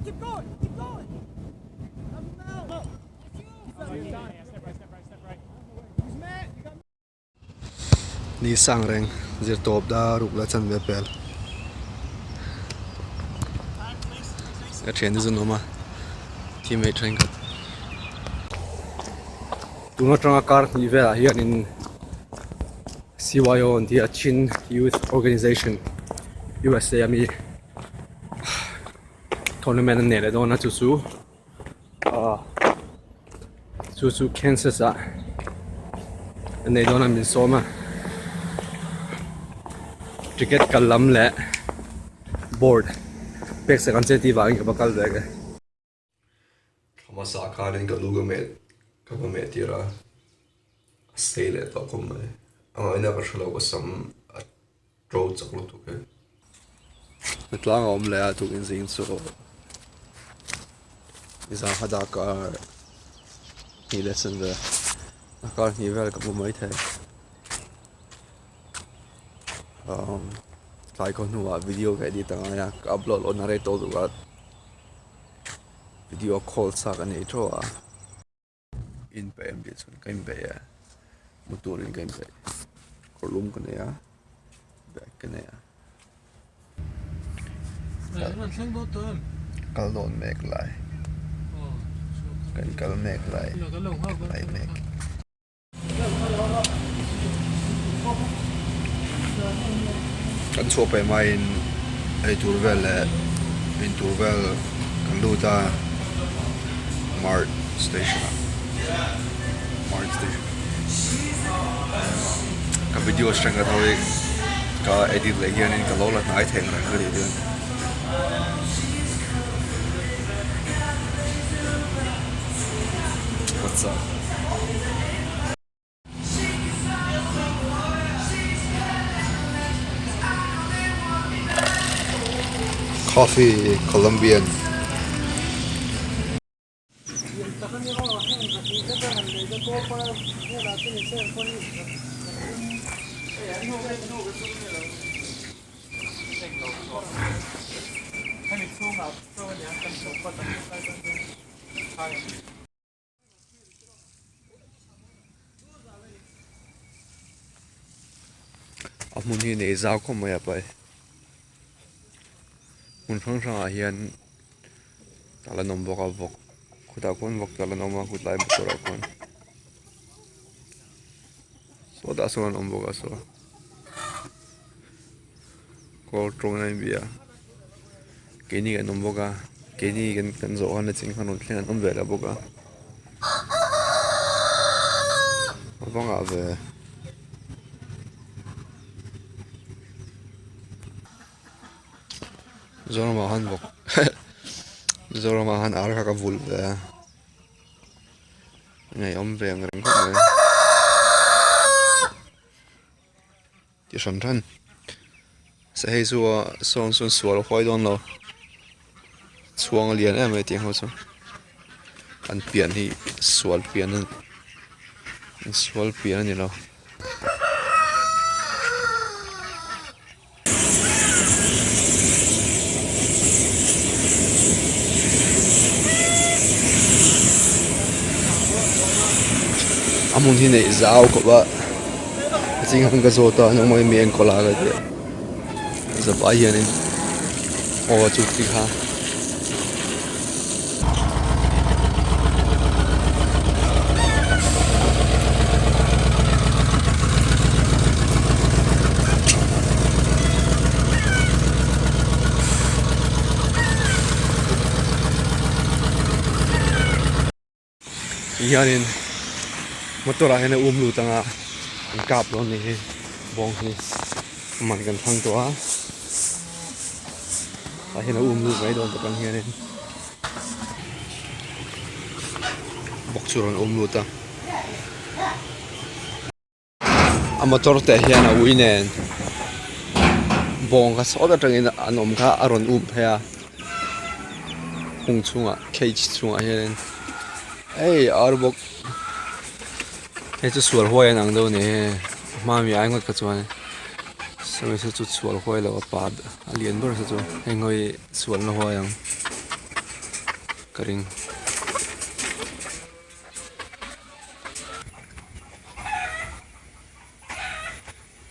Ni sang reng zir tawp da ruk la chan ve pel ka thian te chu an awm a teammate thenkhat tun atanga kar hnih velah hianin C_Y_O an tih a Chin Youth Organization U_S_A ami tournament an nei leh dawn a chu chu. Aw chu chu Kansas ah a nei dawn a min sawm a ticket kal lam leh board pek sak ang che tih vangin ka va kal ve e. Hmasa khanin ka lu ka meh ka va meh tir a a sei leh tawh khawp mai a ngaihna ka hrelo ka sam a to chak lutuk e. Tlang a awm leh a tukin zing chu zangha dah kar hnih leh sen vel a kar hnih vel ka hmu maithei umm tlai khaw hnuah video ka edit a ngai a ka upload loh na rei tawh duh a video call chak a nei teuh a. Inpeih em tih chuan ka inpeih e mu turin ka inpeih kawr lum ka nei a bag ka nei a kal dawn mek lai kan kal mek lai lai mek. Kan chhuah peh hmain eitur vel leh intur vel kan lut a mart station ah mart station ka video thenkhat ho hi ka edit leh hianin ka lo la hnai thei ang reng ka tih chuan. What's up? Coffee Colombian. A hmun hi nei zau khawp mai a pai hmun hrang hrang ah hian a la nawm bawk a vawk khutah khuan vawk te a la awm a kut lai motor ah khuan sawtah sawn an awm bawk a saw kawl tawng in a inbia keini kan awm bawk a keini kan kan zawh khan a ching khan rawn thleng an awm ve lo bawk a a va ngah ve. Mizoramah han vawk Mizoramah han ar kha ka vulh ve a ngaihawm ve ang reng khawp mai. Ti hran hran se hei chu a sawn sawn sual a huai dawn lo chhuang a lian em mai tih ang ho chu an pian hi sual pian a sual pian a ni lo. A hmun hi neih zau khawp a a ching ang ka zawt a nangmah hi mi enkawl a ka ti a zavai hianin aw chu ti kha. Hianin motor ah hian a um lut anga an kap dawn ni hi bawng hi man kan thlang tawh a tah hian a um lut mai dawn tak ang hianin bawk chu a rawn um lut a. A motor te hian a ui nen bawng kha sawt atangin an awm kha a rawn um phei a hung chhungah cage chhungah hianin hei ar bawk hei chu sual huai an ang deuh a ni hei a hma ami ai ngawt kha chuan sawi se chu sual huai lo a pa a lian ber se chu heng ho hi sual na huai ang. Ka ring.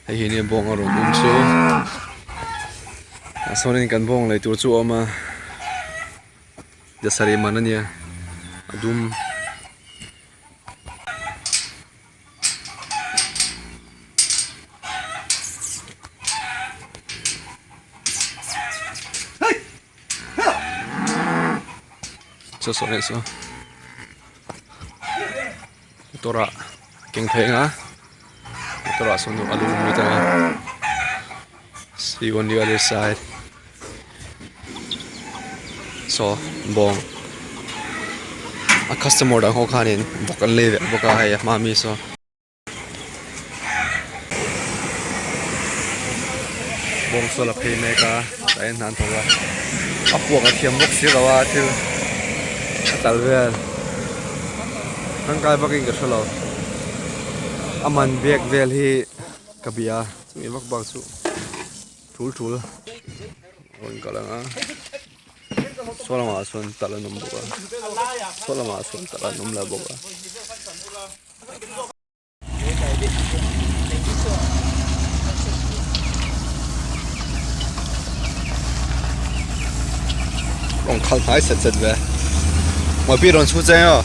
Hei hi nia bawng a rawn um chu ah sawnin kan bawng lei tur chu a awm a jasarih man a nia a dum. Saw saw leh saw motor ah keng phei anga motor ah sawn a lu lut anga see on the other side saw bawng a customer dang ho khanin bawk an lei vek bawk a hei a hma ami saw. Bawngsawl a phei mek a tah hian hna an thawk a a puak a thiam bawk si lo a thil a tal vel tangkai vakin ka hre lo a man bag vel hi ka bia chumi vak bak chu tul tul a rawn kal ang a saw lamah sawn tal an awm bawk a saw lamah sawn tal an awm leh bawk a. Rawn khalh hnai set set ve. Ngawi rawn chhu cheng aw.